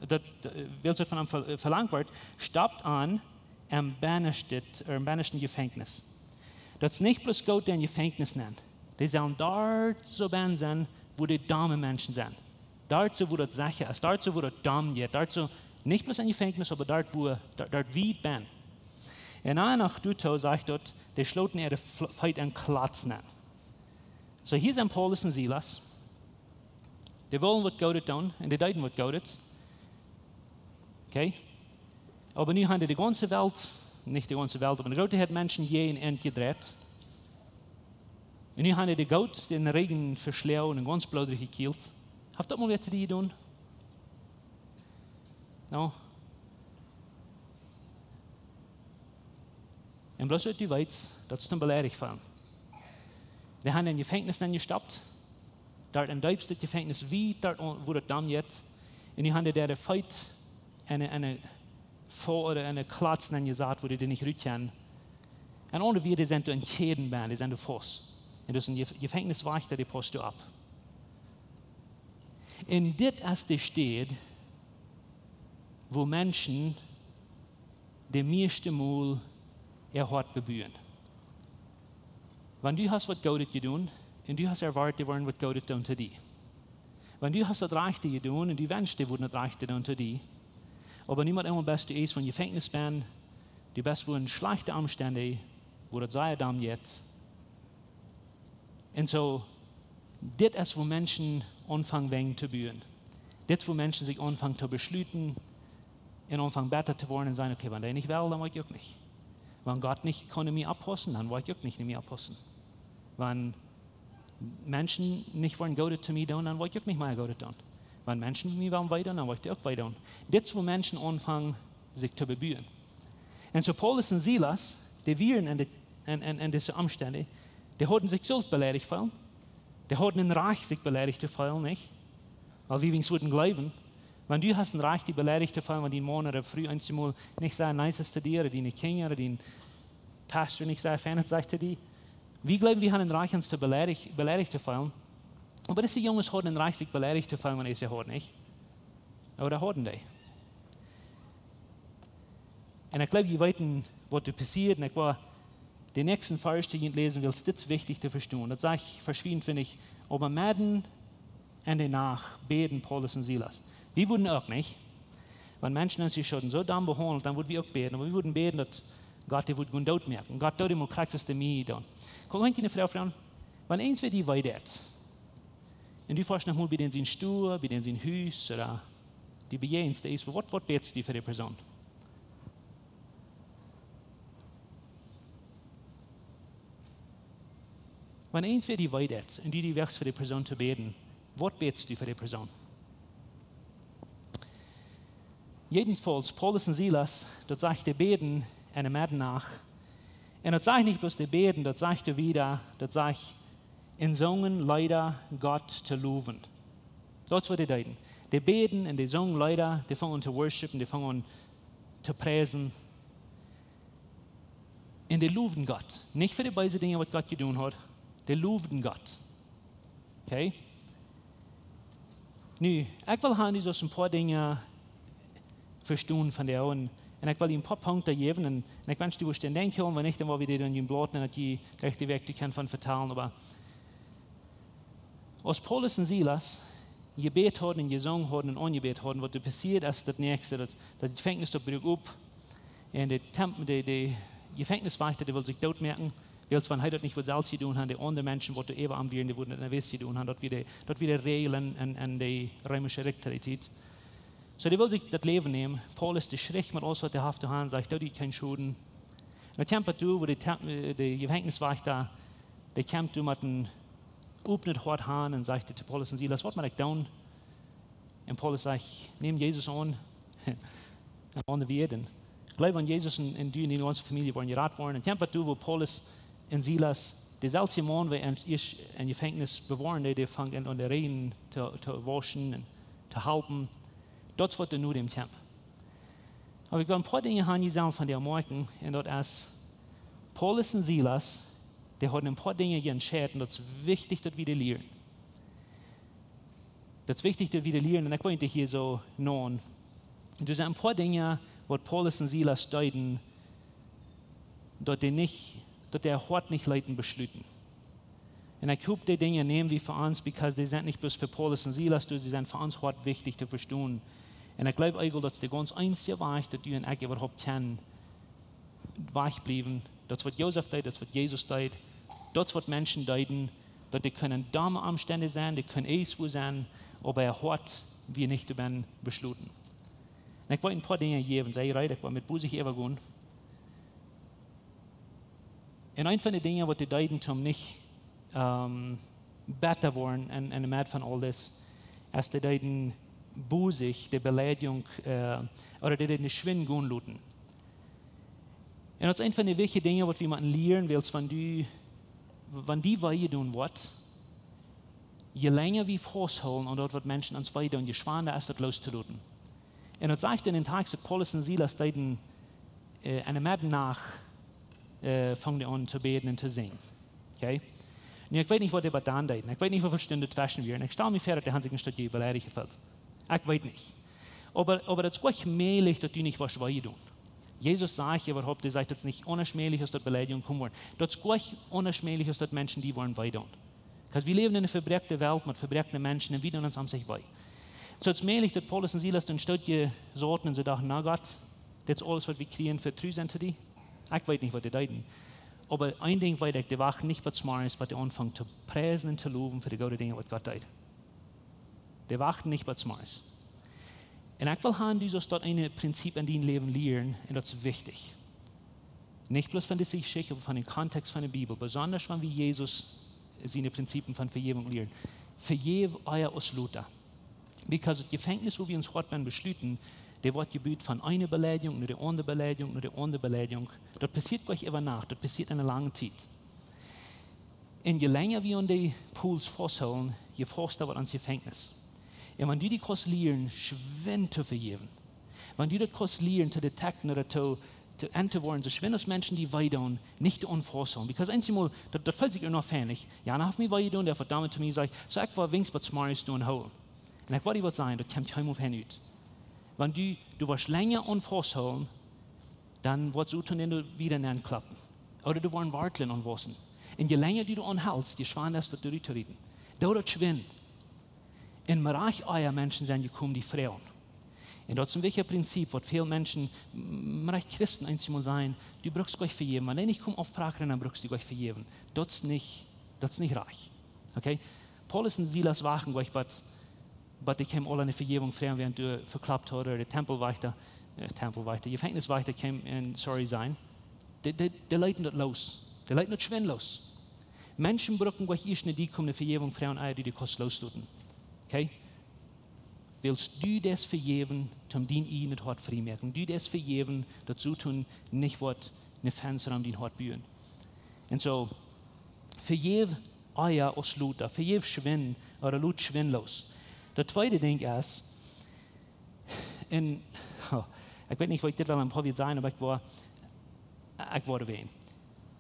daut, äh, wiels daut von am ve-, äh, velangt wort, stoppt an em bennastet, äh, em bennaschten Jefenkjnis. Daut es nich bloos goot, dee em Jefenkjnis nenn. Dee sellen doa soo benn sennen, wua de domme Menschen sent. Doa soo, wua daut secha es. Doa soo, wua daut domm jeit. Doa soo, nich bloos em Jefenkjnis, oba doa, wua, doa, doa wiet benn. Un dan noch doatoo sajcht daut, dee schloten äare Fl-, Feet en Kjlatz nenn. Soo, hia sent Paulus un Silas. Dee wullen waut Goodet doonen un dee deeden waut Goodet. Okay? Oba nu han dee de gaunze Welt, nich de gaunze Welt, oba eene groote Häad Menschen jäajen an jedreit. Un nu han dee de Goot, dän Rigjen veschlonen un gaunz bloodrich jekjielt. Haft daut mol waut to die jedonen? No? Un bloos daut du weetst, daut es een beleidicht von. Dee han dän em Jefenkjnis nenn jestoppt. Doa em deepsten Jefenkjnis, wiet doa, wua daut domm jeit. Un nu han dee doa de Feet en, en, en, fa-, ooda en Kjlatz nenn jesat, wua dee nich rut kjennen. En aundre Wieed, dee sent doa en Kjäden benn, dee sent doa faust. Un daut es een Jef-, Jefenkjniswajchta, dee pausst doa opp. Un dit es de Städ, wua Menschen de mieeschte Mol äa Hoat bebuen. Wan du hast waut Goodet jedonen, un du hast erwoat, dee woaren waut Goodet doonen to die. Wan du hast daut Rajchte jedonen, un du wenschst, dee wudden daut Rajchte doonen to die. Oba nu mott eemol best du ieescht em Jefenkjnis benn, du best wua en schlajchte Omstend, wua daut sea domm jeit. Un soo, dit es, wua Menschen aunfangen Wenj to buen. Dit es, wua Menschen sikj aunfangen to beschluten un aunfangen betta to woaren un sajen: Okay, wan dee nich well, dan woa ekj uk nich. Wan Gott nich kaun no mie oppaussen, dan woa ekj uk nich no mie oppaussen. Wan Menschen nich woaren Goodet to mie doonen, dan woa ekj uk nich mea Goodet doonen. Wan Menschen mie wellen wee doonen, dan woa ekj dee uk wee doonen. Dit es, wua Menschen aunfangen sikj to bebuen. Un soo Paulus un Silas, dee wieren en de, en, en, en dise Omstend, Dee hauden sikj sullt beleidicht feelen. Dee hauden een Rajcht, sikj beleidicht to feelen, nich? Wiels wie weens wudden jleewen, wan du hast een Rajcht, die beleidicht to feelen, wan dien Maun ooda Fru eenjemol nich sea nice es to die, ooda diene Kjinja, ooda dien Pastor nich sea fein es, sajcht to die. Wie jleewen, wie haben een Rajcht, ons to beleidicht, beleidicht to feelen. Oba dise Junges hauden een Rajcht, sikj beleidicht to feelen, wan eena haud, nich? Ooda hauden dee? Un ekj jleew, jie weeten, waut doa passieet. Un ekj woa de näakjste Varsch to junt läsen, wiels dit es wichtich to vestonen. Daut sajcht, Varsch vea un twintich: Oba medden en de Nacht bäden Paulus un Silas. Wie wudden uk, nich? Wan Menschen ons hia soo domm behaundelt, dan wudden wie uk bäden. Oba wie wudden bäden, daut Gott dee wudd gonen doot moaken. Gott, doot dee mol krakjt soo aus dee mie doonen. Kjikj, kaun ekj junt eene Froag froagen? Wan eena von die wee deit, un du foascht noch mol bie dän sien Stua, bie dän sien Hus, ooda die bejäajenst, waut, waut bätst du fa dee Persoon? Wan eena von die wee deit un du, du wäajst fa dee Persoon to bäden, waut bätst du fa dee Persoon? Jedenfalls, Paulus un Silas, daut sajcht, dee bäden en de Meddenacht. Un daut sajcht nich bloos dee bäden, daut sajcht doa wieda, daut sajcht, un sungen Leeda Gott to lowen. Daut es waut dee deeden. Dee bäden un dee sungen Leeda, dee fungen aun to worshipen, dee fungen aun to priesen. Un dee lowden Gott. Nich fa de beese Dinja, waut Gott jedonen haud. Dee lowden Gott. Okay? Nu, ekj well hia nu soo een poa Dinja vestonen von dee, un, un ekj well junt een poa Punkten jäwen, un, un ekj wensch, du wurscht dän denkjen, wan nich, dan woa wie dee dan en jun Blaut, un daut jie de rajchte Wäaj to kjennen von vetalen, oba aus Paulus un Silas jebät hauden un jesungen hauden un aunjebät hauden, waut doa passieet es, daut näakjste, daut, daut Jefenkjnis, daut bruak opp. Un de Temp-, de, de Jefenkjniswajchta, dee wull sikj doot moaken, wiels wan hee daut nich wudd selfst jedonen haben, de aundre Menschen, waut doa äwa am wieren, dee wudden daut nich wist jedonen haben, daut wia de, daut wia de Räajel en, en de reemische Rikj to dee Tiet. Soo, dee wull sikj daut Läwen nämen. Paulus, dee schricht met aules, waut dee haft to haben, sajcht: Doot junt kjeen Schoden. Un dan kjemt daut doa, woo de Temp-, äh, de Jefenkjniswajchta, dee kjemt doa met een opnet Hoat han un sajcht to Paulus un Silas: Waut mott ekj doonen? Un Paulus sajcht: Nemm Jesus aun. En aundre Wieed, jleew aun Jesus un, un du un diene gaunze Famielje woaren jerat woaren. Un kjemt daut doa, woo Paulus un Silas, deeselwje Maun, waut an, ieescht en Jefenkjnis bewoaren, dee, dee fangt aun, aun de Räajen to, to wauschen un to halpen. Daut es waut doa nu däm kjemt. Oba ekj well een poa Dinja hia sajen von dee Oppmoakjunk, un daut es, Paulus un Silas, dee hauden een poa Dinja entscheit, un daut es wichtich, daut wie dee lieren. Daut es wichtich, daut wie dee lieren, un ekj weet nich, hia soo no. Doa sent een poa Dinja, waut Paulus un Silas deeden, daut dee nich, daut dee äa Hoat nich leeten beschluten. Un ekj hop, dee Dinja näm wie fa ons, because dee sent nich bloos fa Paulus un Silas, dee sent fa ons Hoat wichtich to vestonen. Un ekj jleew eenjemol, daut es de gaunz eensje Wajch, daut du un ekj äwahaupt kjennen wajchbliewen. Daut es waut Josef deed, daut es waut Jesus deed, daut es waut Menschen deeden, daut dee kunnen domme Omstend sennen, dee kunnen eeswoo sennen, oba äa Hoat wia nich doabennen beschluten. Un ekj well een poa Dinja jäwen, see reed, ekj well met bosich äwagonen. Un een von de Dinja, waut dee deeden, om nich, ähm, bäta woaren en, en de Med von aules, es dee deeden bosich de Beleidigung, äh, ooda dee deeden schwind gonen loten. Un daut es een von de wichtje Dinja, waut wie motten lieren, wiels wan du, wan die wee jedonen woat, je lenja wie fausthoolen aun daut, waut Menschen ons wee doonen, je schwanda es daut loos to loten. Un daut sajcht en dän Tekjst, daut Paulus un Silas deeden, äh, en de Meddenacht, äh, fungen dee aun to bäden un to sinjen. Okay? Nu, ekj weet nich, waut dee bat dan deeden. Ekj weet nich, woo väl Stunden tweschen wieren. Ekj stal mie väa, daut dee haud sikj een Stekj beleidicht jefeelt. Ekj weet nich. Oba, oba daut es goanich mäajlich, daut du nich woascht wee jedonen. Jesus sajcht äwahaupt, dee sajcht, daut es nich onmäajlich, aus daut Beleidigung kjemt woaren. Daut es goanich onmäajlich, aus daut Menschen die woaren wee doonen. Because wie läwen en eene vebroakne Welt met vebroakne Menschen un wie doonen ons aun sikj wee. Soo, daut es mäajlich, daut Paulus un Silas doa sauten un see dochten: Na Gott, dit es aules, waut wie kjrieen, fa tru sennen to die. Ekj weet nich, waut dee deeden. Oba een Dinkj weet ekj, dee wachten nich bat zemorjes, bat dee aunfungen to priesen un to lowen fa de goode Dinja, waut Gott deed. Dee wachten nich bat zemorjes. Un ekj well haben, du saust daut eene Prinzip en dien Läwen lieren, un daut es wichtich. Nich bloos von dise Jeschicht, oba von dän Kontext von de Bibel, besonda wan wie Jesus siene Prinzipien von Vejäwunk lieren. Vejäw ea aus lota. Because daut Jefenkjnis, woo wie ons Hoat beschluten, dee woat jebut von eene Beleidigung no de aundre Beleidigung no de aundre Beleidigung. Daut passieet nich äwa Nacht, daut passieet en eene lange Tiet. Un je lenja wie aun de Puls fausthoolen, je fausta woat ons Jefenkjnis. Un wan du die kaust lieren, schwind to vejäwen, wan du daut kaust lieren to detecten ooda to, to enn to woaren, soo schwind aus Menschen die wee doonen, nich to aun fausthoolen. Because eensjemol, daut, daut felt sikj uk noch fein, nich? Jo, dan haft mie wee jedonen, dee haft waut doamet to mie jesajcht, soo ekj woa weens bat zemorjes doa aun hoolen. Un ekj woa die waut sajen, daut kjemt kjeenmol fein ut. Wan du, du woascht lenja aun fausthoolen, dan woat Soton die wieda nenn kloppen. Ooda doa woaren Wartlen aun wausen. Un je lenja du doa aun helst, je schwanda es daut doa rut to rieten. Doo daut schwind. Un mau rajcht ea Menschen sent jekomen die froagen. Un daut es een wichtjet Prinzip, waut väl Menschen, m-, mau rajcht Christen eensjemol sajen, du brukst goanich vejäwen. Wan dee nich komen aufprakren, dan brukst du goanich vejäwen. Daut es nich, daut es nich rajcht. Okay? Paulus un Silas wachten goanich, bat, bat dee kjeemen aul ne Vejäwunk froagen, wiels dee veklaupt hauden, de Tempelwajchta, äh, Tempelwajchta, Jefenkjniswajchta kjeemen un sorry sajen. Dee, dee, dee leeten daut loos. Dee leeten daut schwind loos. Menschen brucken goanich ieescht no die komen ne Vejäwunk froagen, ea du die kaust loosloten. Okay? Wiels du deist vejäwen, om dien ieejnet Hoat frie moaken. Du deist vejäwen, daut Soton nich woat ne Fenster om dien Hoat buen. Un soo, vejäw ea aus lota, vejäw schwind, ooda lot schwind loos. Daut tweede Dinkj es, un, oh, ekj weet nich, waut ekj dit well een poa Wieed sajen, oba ekj woa, ekj woa wäajen.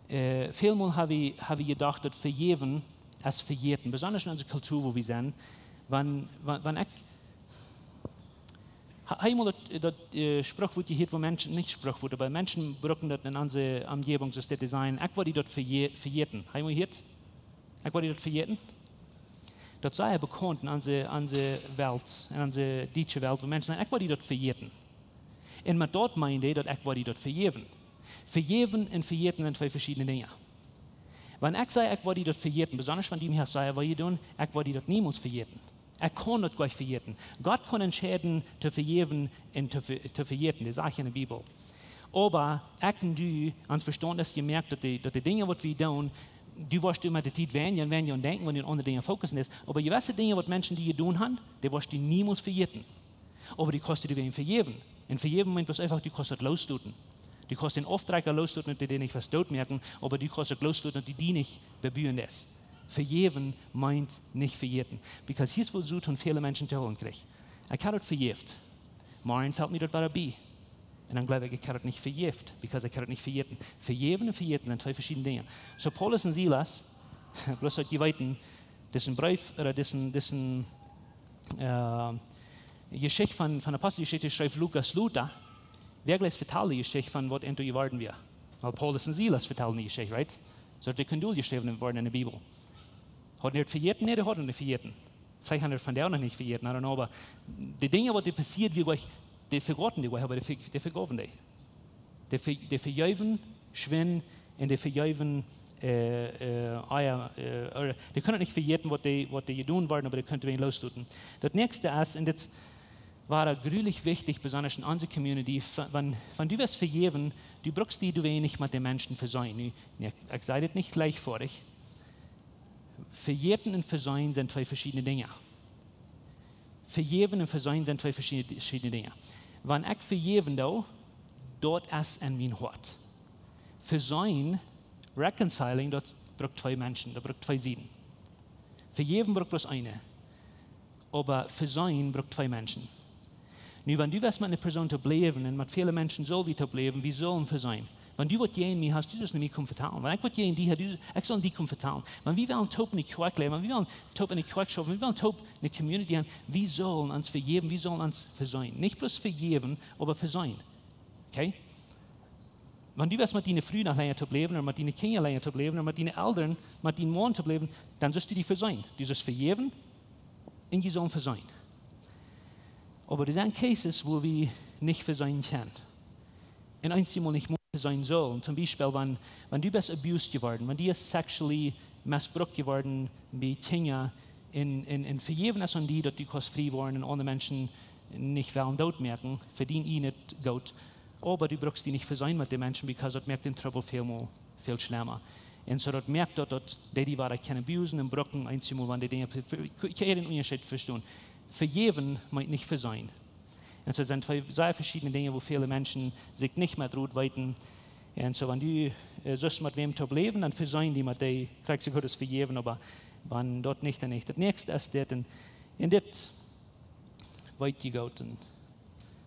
Äh, välmol ha wie, ha wie jedocht, daut vejäwen es vejäten, besonda en onse Kultua, wua wie sent. Wan, wan, wan ekj, ha, ha jie mol daut, daut, äh, Sprichwuat jehieet, wua Menschen, nich Sprichwuat, oba Menschen brucken daut en onse Omjäwunk, soo aus dit to sajen: Ekj woa die daut vejä-, vejäten. Ha jie mol jehieet? Ekj woa die daut vejäten. Daut es sea bekaunt en onse, onse Welt, en onse dietsche Welt, wua Menschen sajen: Ekj woa die daut vejäten. Un met daut meenen dee, daut ekj woa die daut vejäwen. Vejäwen un vejäten sent twee veschiedne Dinja. Wan ekj saj, ekj woa die daut vejäten, besonda wan du mie hast sea wee jedonen, ekj woa die daut niemols vejäten. Ekj kaun daut goanich vejäten. Gott kaun entscheiden to vejäwen un to ve-, to vejäten. Daut sajcht en de Bibel. Oba ekj un du, ons Vestaunt es jemoakt, daut de, daut de Dinja, waut wie doonen, du woascht met de Tiet weinja un weinja aun denkjen, wan du aun aundre Dinja fokussen deist. Oba jewesse Dinja, waut Menschen die jedonen haben, dee woascht du niemols vejäten. Oba du kaust die wäajen vejäwen. Un vejäwen meent bloos eefach, du kaust daut loosloten. Du kaust dän Aufdrekja loosloten, daut dee nich waut doot moaken, oba du kaust uk loosloten, daut dee die nich bebuen deist. Vejäwen meent nich vejäten. Because hia es, wua Soton väle Menschen to hoolen kjricht. Ekj ha daut vejäft. Morjen felt mie daut wada bie. Un dan jleew ekj, ekj ha daut nich vejäft, because ekj ha daut nich vejäten. Vejäwen un vejäten sent twee veschiedne Dinja. Soo Paulus un Silas, bloos daut jie weeten, disen Breef, ooda disen, disen, äh, Jeschicht von, von Aposteljeschicht schreef Lukas lota. Wäa jlikjt vetald de Jeschicht von waut endoont jeworden wia? Well, Paulus un Silas vetalden de Jeschicht, right? Soo daut dee kunn doljeschräwen woaren en de Bibel. Hauden dee daut vejäten? Nä, dee hauden daut nich vejäten. Veleicht haben dee daut vondoag noch nich vejäten, I don't know, oba de Dinja, waut doa passieed wieren, dee vegauten dee, oba dee ve-, dee vegowen dee. Dee ve-, dee vejeewen schwind un dee vejeewen, äh, äh, ah jo, äh, ooda dee kunnen nich vejäten, waut dee, waut dee jedonen worden, oba dee kunnen wäajen loosloten. Daut näakjste es, un dit woat grulich wichtich, besonda en onse Community, wa-, wan, wan du woascht vejäwen, du brukst die doawäajen nich met de Menschen veseenen. Nu, nä, ekj, ekj saj dit nich jlikjfoadich. Vejäten un veseenen sent twee veschiedne Dinja. Vejäwen un veseenen sent twee veschiedne, veschiedne Dinja. Wan ekj vejäwen doo, daut es en mien Hoat. Veseenen, reconciling, daut brukt twee Menschen, daut brukt twee Sieden. Vejäwen brukt bloos eene. Oba veseenen brukt twee Menschen. Nu, wan du woascht met eene Persoon toop läwen un met väle Menschen sell wie toop läwen, wie sellen veseenen. Wan du waut jäajen mie hast, du sust no mie komen vetalen. Wan ekj waut jäajen die ha, du, ekj saul die komen vetalen. Wan wie wellen toop enne Kjoakj läwen, wan wie wellen toop enne Kjoakj schaufen, wie wellen toop eene Community haben, wie sellen ons vejäwen, wie sellen ons veseenen. Nich bloos vejäwen, oba veseenen. Okay? Wan du woascht met diene Fru noch lenja toop läwen, ooda met diene Kjinja lenja toop läwen, ooda met diene Elren, met dienen Maun toop läwen, dan sust du die veseenen. Du sust vejäwen un jie sellen veseenen. Oba doa sent cases, wua wie nich veseenen kjennen. Un eenjemol nich mea veseenen sellen. Toom Biespel, wan, wan du best abused jeworden, wan du best sexually mesbrukt jeworden bie Kjinja, un, un, un vejäwen es aun die, daut du kaust frie woaren un aundre Menschen nich wellen doot moaken, fa dien ieejnet Goot. Oba du brukst die nich veseenen met de Menschen, because daut moakt dän Trubbel väl mea, väl schlemma. Un soo daut moakt daut, daut dee die wada kjennen abusen un brucken, eenjemol wan dee Dinja, ekj, ekj, ekj ha dän Unjascheet vestonen. Vejäwen meent nich veseenen. Un soo sent twee sea veschiedne Dinja, wua väle Menschen sikj nich met Rot weeten. Un soo, wan du, äh, sust met wäm to läwen, dan vesieekjen dee met dee, kjrichst du Gott sien Vejäwen, oba wan daut nich, dan nich. Daut näakjste es dit, un, un dit weet jie goot, un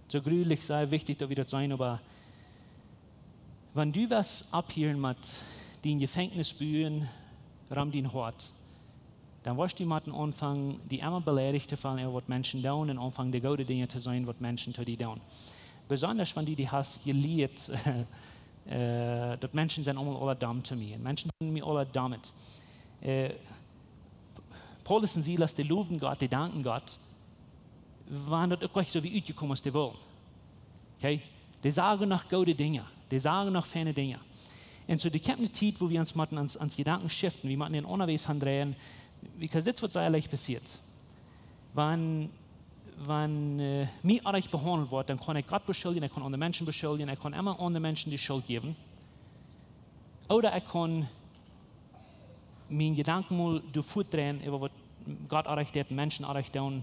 soo jrulich sea wichtich daut wie daut seenen, oba wan du woascht opphieren met dien Jefenkjnis buen rom dien Hoat, dan woascht du motten aunfangen, die emma beleidicht to feelen äwa waut Menschen doonen un aunfangen de goode Dinja to seenen waut Menschen to die doonen. Besonda wan du die hast jelieet, äh, daut Menschen sent aulemol aula domm to mie. Menschen sent mie aula domm. Äh, Paulus un Silas, dee lowden Gott, dee dankden Gott, wan daut uk nich soo wia utjekomen aus dee wullen. Okay? Dee sagen noch goode Dinja. Dee sagen noch feine Dinja. Un soo, doa kjemt eene Tiet, wua wie ons motten ons, ons Jedanken shiften. Wie motten dän aundren Wajch aundreien. Because dit es waut sea leicht passieet. Wan, wan, äh, mie oajch behaundelt woat, dan kaun ekj Gott beschuldjen, ekj kaun aundre Menschen beschuldjen, ekj kaun emma aundre Menschen de Schult jäwen. Ooda ekj kaun miene Jedanken mol doa fuat dreien äwa waut Gott oajch deit, Menschen oajch doonen,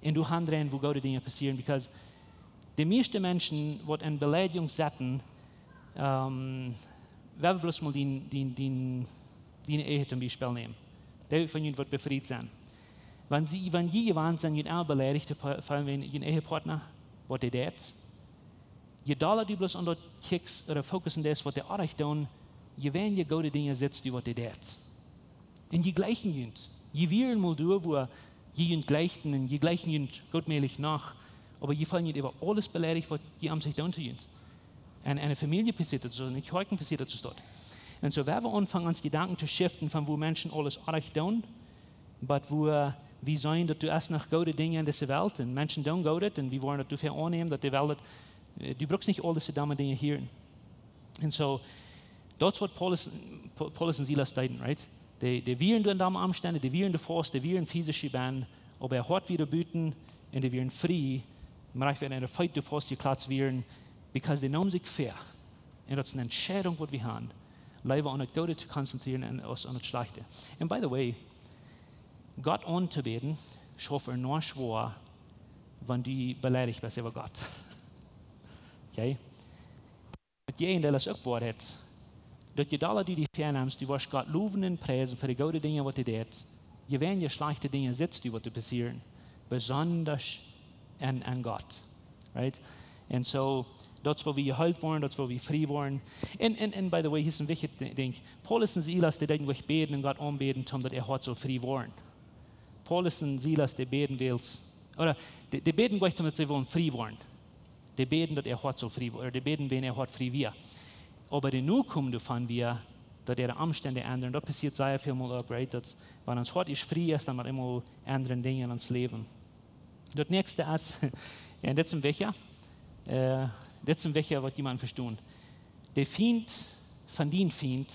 un doa han dreien, wua goode Dinja passieren. Because de mieeschte Menschen, waut eene Beleidigung setten, ähm, wie haben bloos mol dien, dien, dien, dien Ehe toom Biespel nämen. Dee von junt waut befriet sent. Wan see, wan jie jewant sent, junt emma beleidicht to fe-, feelen wäajen jun Ehepartner, waut dee deit, je dolla du bloos aun daut kjikjst ooda fokussen deist, waut dee oajch doonen, je weinja goode Dinja sitst du, waut dee deit. Un jie jlikjen junt. Jie wieren mol doa, wua jie junt jlikjten un jie jlikjen junt goot mäajlich noch, oba jie feelen junt äwa aules beleidicht, waut jie aum sikj doonen to junt. Un, un enne Famielje passieet daut soo, enne Kjoakj passieet daut soo. Un soo, wie haben aunjefongen, ons Jedanken to shiften von wua Menschen aules oajch doonen, but wua wie seenen, daut doa es noch goode Dinja en dise Welt un Menschen doonen Goodet un wie woaren daut doafäa aunnämen, daut de Welt daut, äh, du brukst nich aul dise domme Dinja hieren. Un soo, daut es waut Paulus, Pa-, Paulus un Silas deeden, right? Dee, dee wieren doa en domme Omstend, dee wieren doa faust, dee wieren fisisch jebungen, oba äa Hoat wia doa buten un dee wieren frie, mau wan äare Feet doa faust jeklatzt wieren, because dee neemen sikj väa. Un daut es eene Entscheidunk, waut wie haben, leewa aun daut Goode to konzentrieren aus aun daut Schlajchte. And by the way, Gott auntobäden, schauft enorm schwoa, wan du beleidicht best äwa Gott. Okay? Daut Jäajendeel es uk woa, daut je dolla du die väanemst, du woascht Gott lowen un priesen fa de goode Dinja, waut hee deit, je weinja schlajchte Dinja sitst du, waut doa passieren, besonda en, en Gott. Right? Un soo, daut es wua wie jeheelt woaren, daut es wua wie frie woaren. Un, un, un by the way, hia es een wichtjet Di-, Dinkj. Paulus un Silas, dee deeden nich bäden un Gott aunbäden, om daut äa Hoat sull frie woaren. Paulus un Silas, dee bäden wiels, ooda dee, dee bäden nich, om daut see wullen frie woaren. Dee bäden, daut äa Hoat sull frie woaren, ooda dee bäden, wäajen äa Hoat frie wia. Oba de Nokomen doavon wia, daut äare Omstend endren. Daut passieet sea väl mol uk, right? Daut, wan ons Hoat ieescht frie es, dan mott emol endren Dinja en ons Läwen. Daut näakjste es, un dit es een wichtja, äh, dit es een wichtja, waut jie motten vestonen. De Fient von dien Fient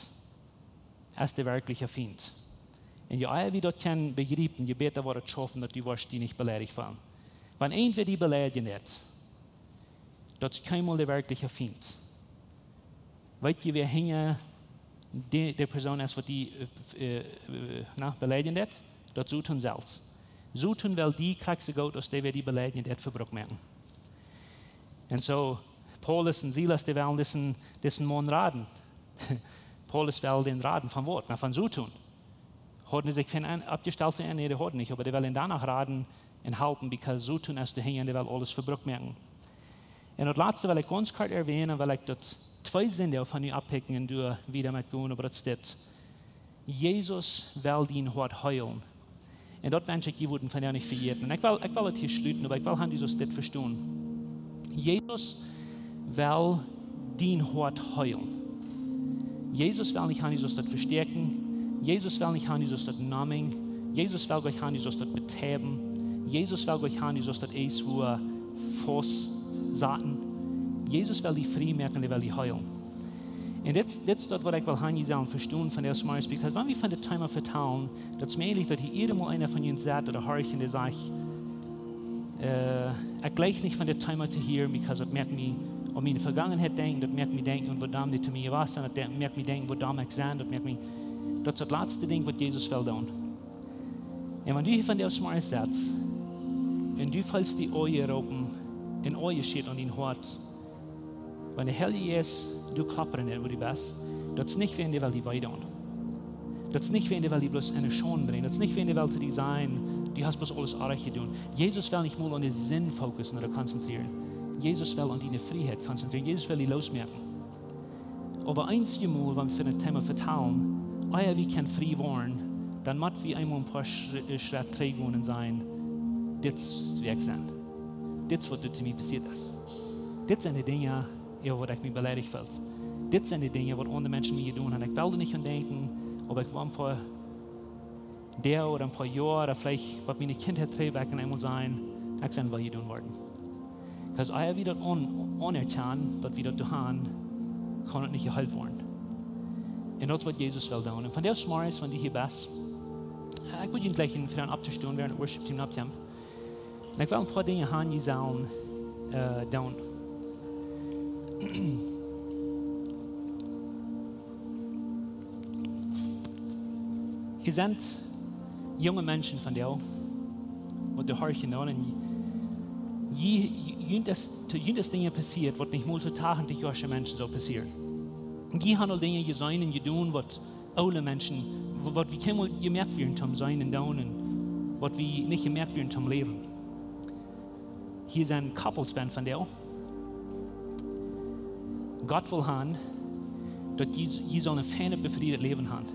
es de werkjliche Fient. Un je ea wie daut kjennen bejriepen, je bäta woat et schaufen, daut du woascht die nich beleidicht feelen. Wan irjentwäa die beleidijen deit, daut es kjeenmol de werkjliche Fient. Weet jie, wäa hinja de, de Persoon es, waut die, äh, äh, äh, na, beleidijen deit? Daut es Soton selfst. Soton well die krakjt soo goot aus dee, wäa die beleidijen deit, fa Bruck moaken. Un soo, Paulus un Silas, dee wellen disen, disen Maun raden. Paulus well dän raden von waut? Na, von Soton. Hauden see sikj fa een oppjestalden? Nä, dee hauden nich, oba dee wellen doano raden un halpen, because Soton es doa hinja un dee well aules fa Bruck moaken. Un daut latste well ekj gaunz kort erwänen, well ekj daut twee Sindoag von nu oppikjen un doa wieda met gonen, oba daut es dit. Jesus well dien Hoat heelen. Un daut wensch ekj, jie wudden vondoag nich vejäten. Un ekj well, ekj well et hia schluten, oba ekj well han, du sust dit vestonen. Jesus well dien Hoat heelen. Jesus well nich han, du sust daut vestäakjen. Jesus well nich han, du sust daut numbing. Jesus well nich han, du sust daut beteiwen. Jesus well nich han, du sust daut eescht wua faust saten. Jesus well die frie moaken, dee well die heelen. Un dit, dit es daut, waut ekj well han, jie sellen vestonen vondoag zemorjes, because wan wie von dit Thema vetalen, daut es mäajlich, daut hia irjentwua eena von junt sett ooda horcht un dee sajcht, äh, ekj jleich nich von dit Thema to hieren, because daut moakt mie aun miene Vegangenheit denkjen, daut moakt mie denkjen aun waut domm dee to mie wia, un daut de-, moakt mie denkjen, waut domm ekj sie, daut moakt mie, daut es daut latste Dinkj, waut Jesus well doonen. Un wan du hia vondoag zemorjes setst, un du feelst dee Oaja roopen, un Oaja schient aun dien Hoat, wan de Heilje Jeist doa kloppren deit, wua du best, Daut es nich wäajen dee well die wee doonen. Daut es nich wäajen dee well die bloos enne Schaund brinjen. Daut es nich wäajen dee well to die sajen: "Du hast bloos aules oajch jedonen." Jesus well nich mol aun de Sind fokussen ooda konzentrieren. Jesus well aun diene Frieheit konzentrieren. Jesus well die loosmoaken. Oba eenjemol, wan wie von daut Thema vetalen, ea wie kjennen frie woaren, dan mott wie eemol een poa Schri-, Schrett trigj gonen un sajen: "Dit es wäa ekj sie. Dit es waut to mie passieet es. Dit sent de Dinja, äwa waut ekj mie beleidicht feel. Dit sent de Dinja, waut aundre Menschen mie jedonen haben. Ekj well doa nich aun denkjen, oba ekj woa een poa Doag ooda een poa Joa ooda veleicht waut miene Kjintheit trigj, woa ekj eemol sajen: Ekj sie wee jedonen worden." 'Cause ea wie daut aun-, aunerkjanen, daut wie daut doonen, kaun et nich jeheelt woaren. Un daut es waut Jesus well doonen. Un vondoag zemorjes, wan du hia best, ekj wudd junt jlikj een, vondoag opptostonen, wäarent daut worship team oppkjemt. Un ekj well een poa Dinja aun junt sajen, äh, doonen. Hia sent junge Menschen vondoag, waut doa horchen doonen. Un jie, jie, junt es, to junt es Dinja passieet, waut nich mol to tachentich Joa aule Menschen soo passieren. Jie haben aul Dinja jeseenen un jedonen, waut aule Menschen, wa-, waut wie kjeenmol jemoakt wieren toom seenen un doonen, un waut wie nich jemoakt wieren toom läwen. Hia sent couples bie vondoag. Gott well haben, daut jie, jie sellen een feinet, befriedet Läwen haben.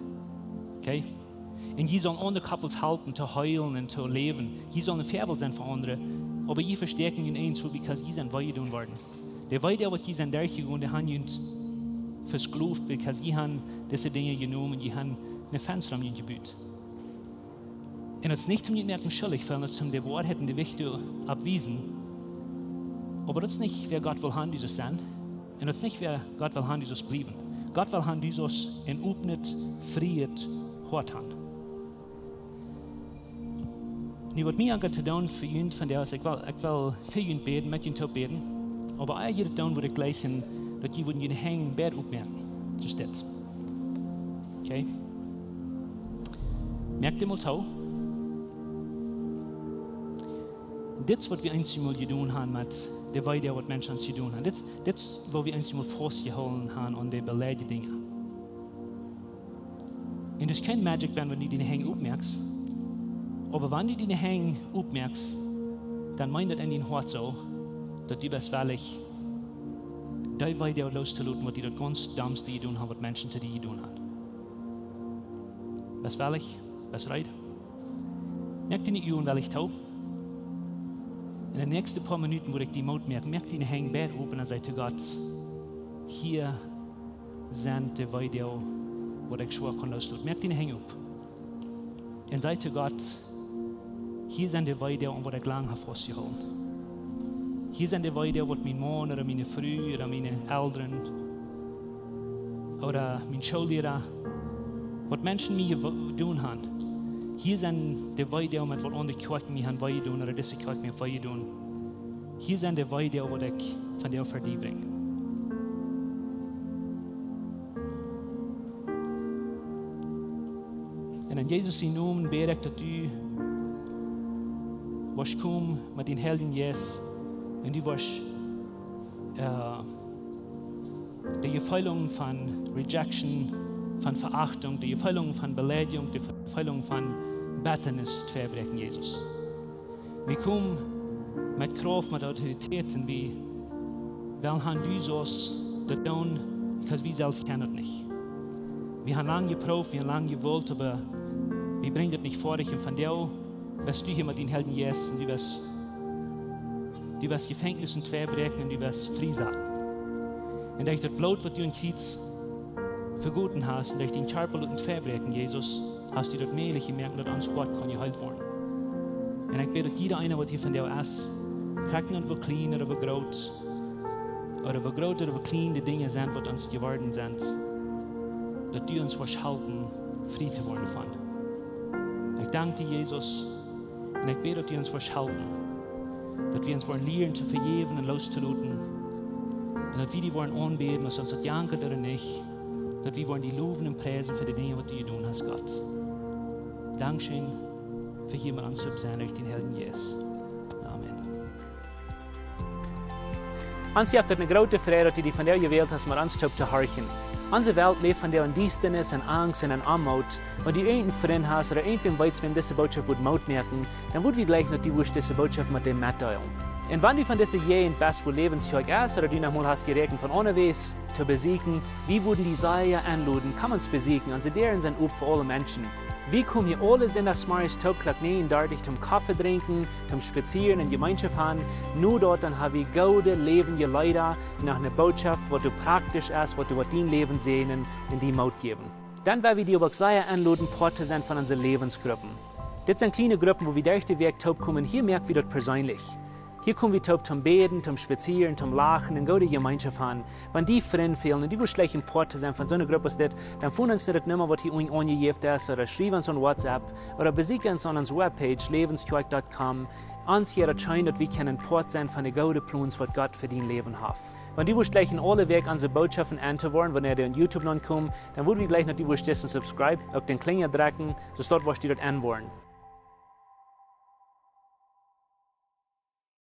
Okay? Un jie sellen aundre couples halpen to heelen un to läwen. Jie sellen een Väabilt sennen fa aundre. Oba jie vestäakjen junt eent, because jie sent wee jedonen worden. De Wee, waut jie sent derchjegonen, dee haben junt vesklowt, because jie haben dise Dinja jenomen, jie haben eene Fenst om junt jebut. Un daut es nich om junt moaken schuldich feelen, daut es om de Woarheit un de Wicht oppwiesen. Oba daut es nich wäa Gott well haben, du sust sennen. Un daut es nich wäa Gott well haben, du sust bliewen. Gott well haben, du sust een opnet, frieet Hoat haben. Nu, waut mie aunjeit to doonen fa junt vondoag es, ekj well, ekj well fa junt bäden, met junt toop bäden. Oba ea jie daut doonen, wudd ekj jlikj, daut jie wudden june Henj beid oppmoaken. Soo es dit. Okay? Moakt dee mol too. Dit es waut wie eenjemol jedonen haben met de Wee, waut Menschen aun ons jedonen haben. Dit, dit es waut wie eenjemol faustjehoolen haben aun de beleidichte Dinja. Un daut es kjeen magic, wan, wan du diene Henj oppmoakst. Oba wan du diene Henj oppmoakst, dan meent daut en dien Hoat soo, daut du best wellich, dee Wee loostoloten, waut die daut gaunz domste jedonen haben, waut Menschen to die jedonen haben. Best wellich? Best reed? Moak diene Uagen wellich too. En de näakjste poa Minuten wudd ekj die Moot moaken. Moak diene Henj beid op un saj to Gott: Hia sent de Wee, waut ekj schwoa kaun loosloten. Moak diene Henj op. Un saj to Gott: Hia sent de Wee, aun waut ekj lang hab faustjehoolen. Hia sent de Wee, waut mien Maun ooda miene Fru ooda miene Elren ooda mien Schoolliera, waut Menschen mie jedonen haben. Hia sent de Wee, met waut aundre Kjoakjen mie haben wee jedonen ooda dise Kjoakj mie wee jedonen. Hia sent de Wee, waut ekj vondoag fa die brinj. Un en Jesus sienen Nomen bäd ekj, daut du woascht komen met dien Heiljen Jeist un du woascht, äh, de Jefeelungen von Rejection, von Veachtunk, de Jefeelungen von Beleidigung, de Jefeelungen von Bitterness twei bräakjen, Jesus. Wie komen met Krauft, met Autoritäten, wie wellen haben, du sust daut doonen, because wie selfst kjennen daut nich. Wie haben lang jeprooft, wie haben lang jewullt, oba wie brinjen daut nich foadich. Un vondoag best du hia met dien Heiljen Jeist un du woascht, du woascht Jefenkjnissen twei bräakjen un du woascht frie saten. Un derch daut Bloot, waut du aum Kjriez vegoten hast, un derch dien Kjarpa loten twei bräakjen, Jesus, hast du daut mäajlich jemoakt, daut ons Hoat kaun jeheelt woaren. Un ekj bäd, daut jieda eena, waut hia vondoag es, kjikj no woo kjlien ooda woo groot, ooda woo groot ooda woo kjlien de Dinja sent, waut ons jeworden sent, daut du ons woascht halpen, frie to woaren doavon. Ekj dank die, Jesus, un ekj bäd, daut du ons woascht halpen, daut wie ons woaren lieren to vejäwen un loostoloten, un daut wie die woaren aunbäden, aus ons daut jankat ooda nich, daut wie woaren die lowen un priesen fa de Dinja, waut du jedonen hast, Gott. Dankscheen fa hia met ons toop sennen, derch dien Heiljen Jeist. Amen. Ons jeft et eene groote Freid, daut du die vondoag jewält hast, met ons toop to horchen. Onse Welt läft vondoag en Diestanis, en Angst un en Oamoot. Wan du irjent een Frint hast ooda irjentwäm weetst, wäm dise Bootschoft wudd Moot moaken, dan wudd wie jleichen, daut du wurscht dise Bootschoft met däm metdeelen. Un wan du von dise Jäajent best, wua Läwens Kjoakj es, ooda du noch mol hast jeräakjent von aundawäajes to besieekjen, wie wudden die sea enloden, komm ons besieekjen. Onse Däaren sent op fa aule Menschen. Wie komen hia aule Sindachsmorjes toop Klock näajen dartich toom Koffe drinkjen, toom spazieren un Jemeenschoft haben. No daut dan ha wie goode läwendje Leeda, no eene Bootschoft, waut du praktisch es, waut du, waut dien Läwen säajnen un die Moot jäwen. Dan well wie die uk sea enloden, Poat to sennen von onse Läwensgruppen. Dit sent kjliene Gruppen, wua wie derch de Wäakj toop komen. Hia moak wie daut perseenlich. Hia kom wie toop toom bäden, toom spazieren, toom lachen un goode Jemeenschoft haben. Wan die Frind fälen un du wurscht jleichen Poat to sennen von soone Grupp aus dit, dan foon ons no de Numma, waut hia unjen aunjejäft es, ooda schriew ons aun WhatsApp, ooda besieekj ons aun onse Webpage, läwens kjoakj dot com. Ons wudd et scheen, daut wie kjennen Poat sennen von de goode Plons, waut Gott fa dien Läwen haft. Wan du wurscht jleichen aule Wäakj onse Bootschoften en to woaren, wanea dee aun YouTube nopp komen, dan wudd wie jleichen, daut du wurscht disen subscribe, uk dän Kjlinja drekjen, soo daut du wurscht daut en woaren.